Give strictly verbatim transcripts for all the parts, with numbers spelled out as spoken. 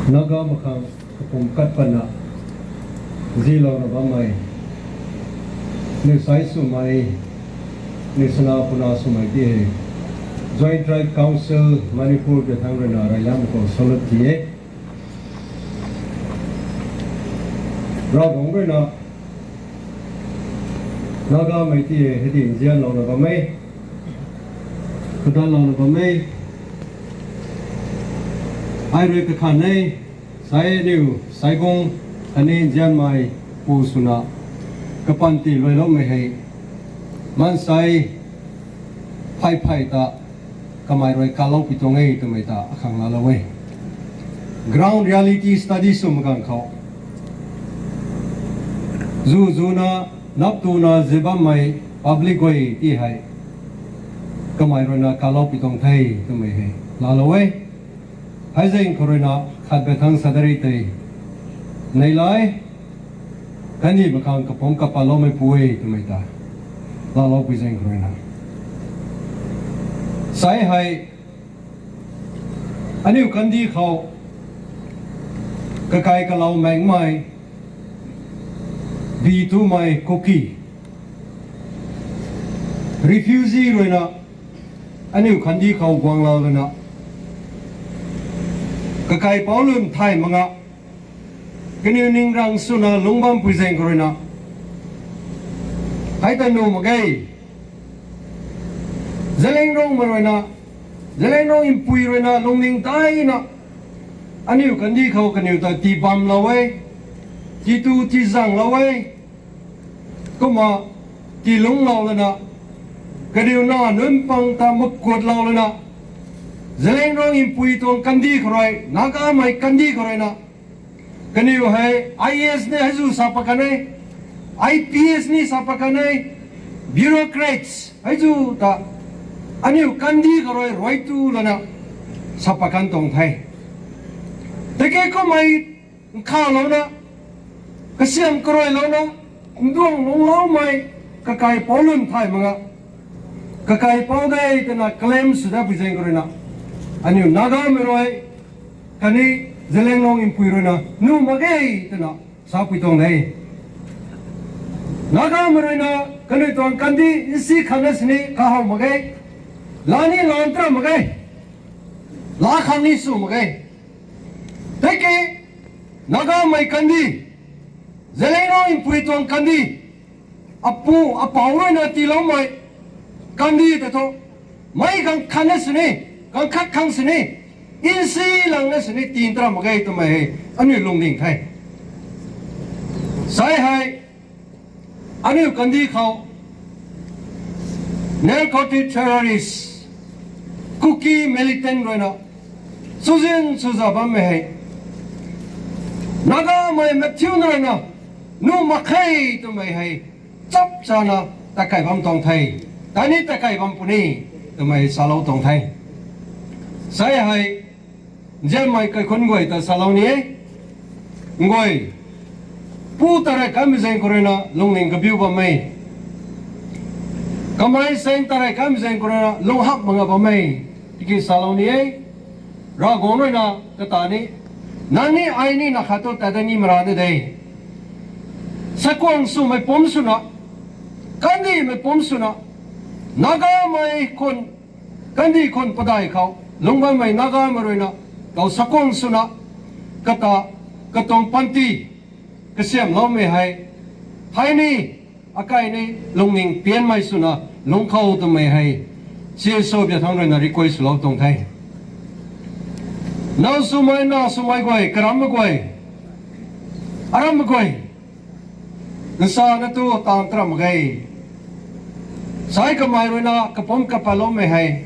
Naga makhang kapumc kat patna zilouna bammei, niw sai swmei, niw sana puna swmei ti hei, Joint Tribe Council Manipur ta thangc ruina reyliangmei khou salute ti e. Ravguangc ruina Nagamei ti hei hei di nzianlouna bam e, kadanlouna bam e. Ai rui kakhan e, sai aniu, sai guang, khatni nzianmei pu swna kapanty luailoumei hei, maansei phey phey ta kamei rui kaloupui tuang e twmei ta akhang laalou e. Ground reality study swmei ganv khou, zu zuna, nap tuna zi bammei public guay ti hei kamei ruina kaloupui tuang the twmei hei laalou e. Hei zaeng khou ruina khat bethang sadari tei neilai, kandih makhang kapumc kapatloumei pu e twmei ta laaloupui zaeng khou ruina, sai hei aniu kandih khou kakai kalau mengmei, bi tumei Kuki refugee ruina aniu kandih khou guanglou lana, kakaipouc lun thay mak nga, kaniw ning rang swna lungc bampui zaeng khou ruina, hei ta nuh mak ge. Zeliangrongmei ruina, Zeliangrong Inpui ruina lungning daina, aniu kandih khou kaniw ta tii bamlou e, tii tu tii zanglou e. Kumna tii lungclou lana, kaniw na nunc pang ta makuatlou lana, Zeliangrong Inpui tuang kandih khou rui, Nagamei kandih khou ruina, kaniw hei I A S ni hei zu sa pat kan e, I P S ni sa pat kan e, bureaucrats hei zu ta, aniu kandih khou rui ruai tu lana sa pat kan tuang the. Tiki kummei nkhavlouna, kasiam karuilouna, nduang lungcloumei, kakaipouc lun thay mak nga, kakaipouc de twna claim sw dat pui zaeng khou ruina, aniu Nagamei rui, khatni Zeliangrong Inpui ruina nuh mak ge twna sapui tuang de. Nagamei ruina kaniw tuang kandih nsi khatna sini kahow mak ge, laa ni lan tra mak ge, laa khang ni sw mak ge. Tiki Nagamei kandih, Zeliangrong Inpui tuang kandih, apu apouc ruina tiiloumei kandih tei thu, mei ganv khatna sini, ganv khat khang sini, nsi langna sini tii tra mak ge twmei hei aniu lungning the. Sai hei, aniu kandih khou narcotic terrorist, Kuki militant ruina chuzian chuza bammei hei, Nagamei mathiuna ruina nuh mak khe twmei hei chap chana takai bam tuang the, khatni takai bam puni twmei salou tuang the. Sai hei, nzianmei kaikhunc guay ta salou ni e. Nguay, pu tarei kanmei zaeng khou ruina lungning kabiu bam e. Kamei saeng tarei kanmei zaeng khou ruina lungc hap mak nga bam e. Tiki salou ni e. Ravguangc ruina kata ni, nang ni ai ni na khat tu tat dat ni mara ni de. Sakuang swmei pumc swna, kandihmei pumc swna, Nagamei khun, kandih khun padai khou lungc bammei Nagamei ruina, kou sakuang swna, kata, katuang panty kasiamhloumei hei, hei ni, akai ni lungning pianmei swna lungc khou twmei hei, C S O biathang ruina request swlou tuang the. Naw swmei, naw swmei guay, karammei guay, arammei guay, nsana tu taanv tra mak ge. Sai kamei ruina kapumc kapatloumei hei,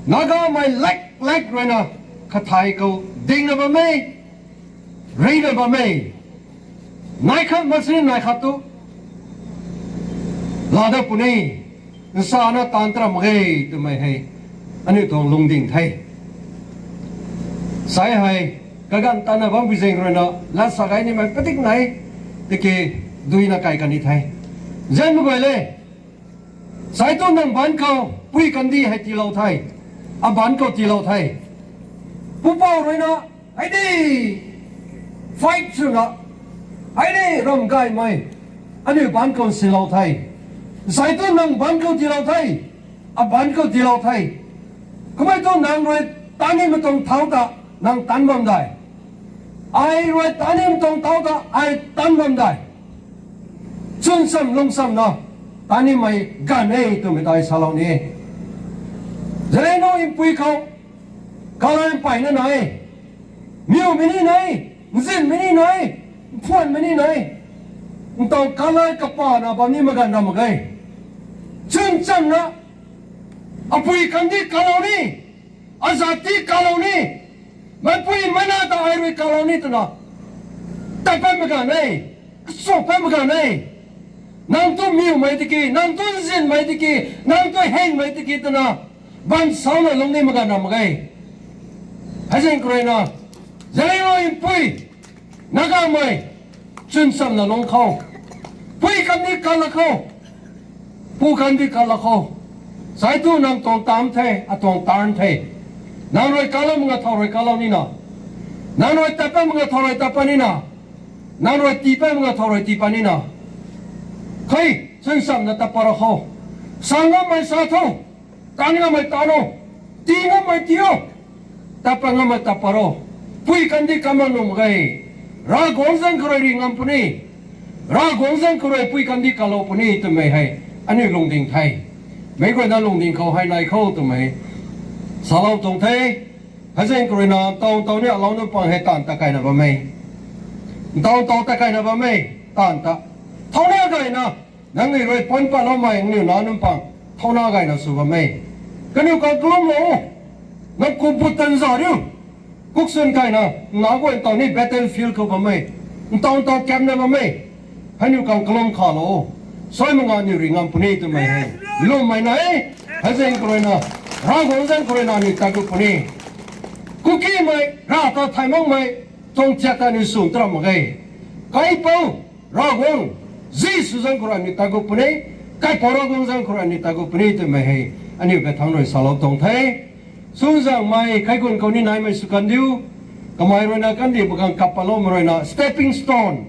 Nagamei lak lak ruina kathai khou dingna bam e, reyna bam e. Nai khat mak sini nai khat tu laa dat puni, nsana taanv tra mak ge twmei hei aniu tuang lungding the. Sai hei, kaganv tanna bampui zaeng ruina lat sa gay nimei padik nai, tiki duina kai kan ni the. Nzianmei guay le, sai tu nang baanc khou pui kandih hei tiilou the, abaanc khou tiilou the. Pupouc ruina Hei de, fight swna, hei de, ram gaymei, aniu baan khou silou the. Zai tu nang baan khou tiilou the, abaan khou tiilou the. Kummei tu nang rui tanimei tuang thau ta, nang tan bam de. Ai rui tanimei tuang thau ta, ai tan bam de. Chwn cham lung chamna, tanimei ganv e twmei tei salou ni. Zeliangrong Mpui khou, kala mpeyna nai, miwmei ni nai, nzinmei ni nai, mphuanmei ni nai. Ntaw kala kapana bam ni maganv ram mak ge. Chwn chamna, apui kandih kalou ni, azat ti kalou ni, meicpui meic nac ta ai rui kalou ni twna, tat pat mak ganv e, kachuk pat mak ganv e. Nang tu miwmei tiki, nang tu nzinmei tiki, nang tu hengmei tiki twna, bam sauna lung ni maganv ram mak ge. Hei zaeng khou ruina, Zeliangrong Mpui, Nagamei, chwn chamna lung khou, pui kandih kalou khou, pu kandih kalou khou, zai tu nang tuang tam the, atuang tan the. Nang rui kalou mak nga thau rui kalou nina, nang rui tat pat mak nga thau rui tat pat nina, nang rui tii pat mak nga thau rui tii pat nina, hei, chwn chamna tat pat ra khou, sa ngammei sa tho, tan ngammei tan o, tii ngammei tii o, tat pat ngammei tat pat ro. Pui kandih kamang nuh mak ge. Ravguangc zaeng khou rui ri ngam puni, Ravguangc zaeng khou rui pui kandih kalou puni twmei hei aniu lungding the. Meic guayna lungding khou hei nai khou twmei salou tuang the. Hei zaeng khou ruina ntaw ntaw ni alou nunc pang hei taanv ta kaina bam e. Ntaw ntaw ta kaina bam e, taanv ta. Thauna gayna, nangniw rui pan patloumei nangniw nac nunc pang, thauna gayna sw bam e. Kaniw khang kalumlou, nang kum put tan za riu, kuksun kaina, nac guay ntaw ni battlefield khou bam e, ntaw ntaw camp na bam e. Hei niw khang kalum khalou, suai mak nga niw ri ngam puni twmei hei lwmmei nai. Hei zaeng khou ruina, Ravguangc zaeng khou ruina aniu tat gut puni. Kukimei, Rav ta thay makmei tuang thiak ta aniu swn taram mak ge. Kaipouc Ravguangc, Jisu zaeng khou rui aniu tat gut puni, Kaipouc Ravguangc zaeng khou rui aniu tat gut puni twmei hei aniu bathangc rui salou tuang the. Swn zaengmei kaikhunc khou ni naimei sw kan diu, kamei ruina kandih mak khang kap patloumei ruina stepping stone,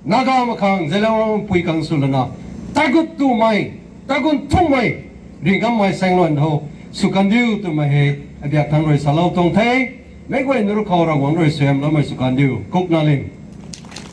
Nagamei khang Zeliangrong Mpui khang sw lana, tat gut tumei, tat gut thungmei, ri ngammei saengluan tho sw kan diu twmei hei abiak thangc rui salou tuang the. Meic guay nunc khou Ravguangc rui suaihiamloumei sw kan diu, kuknaling.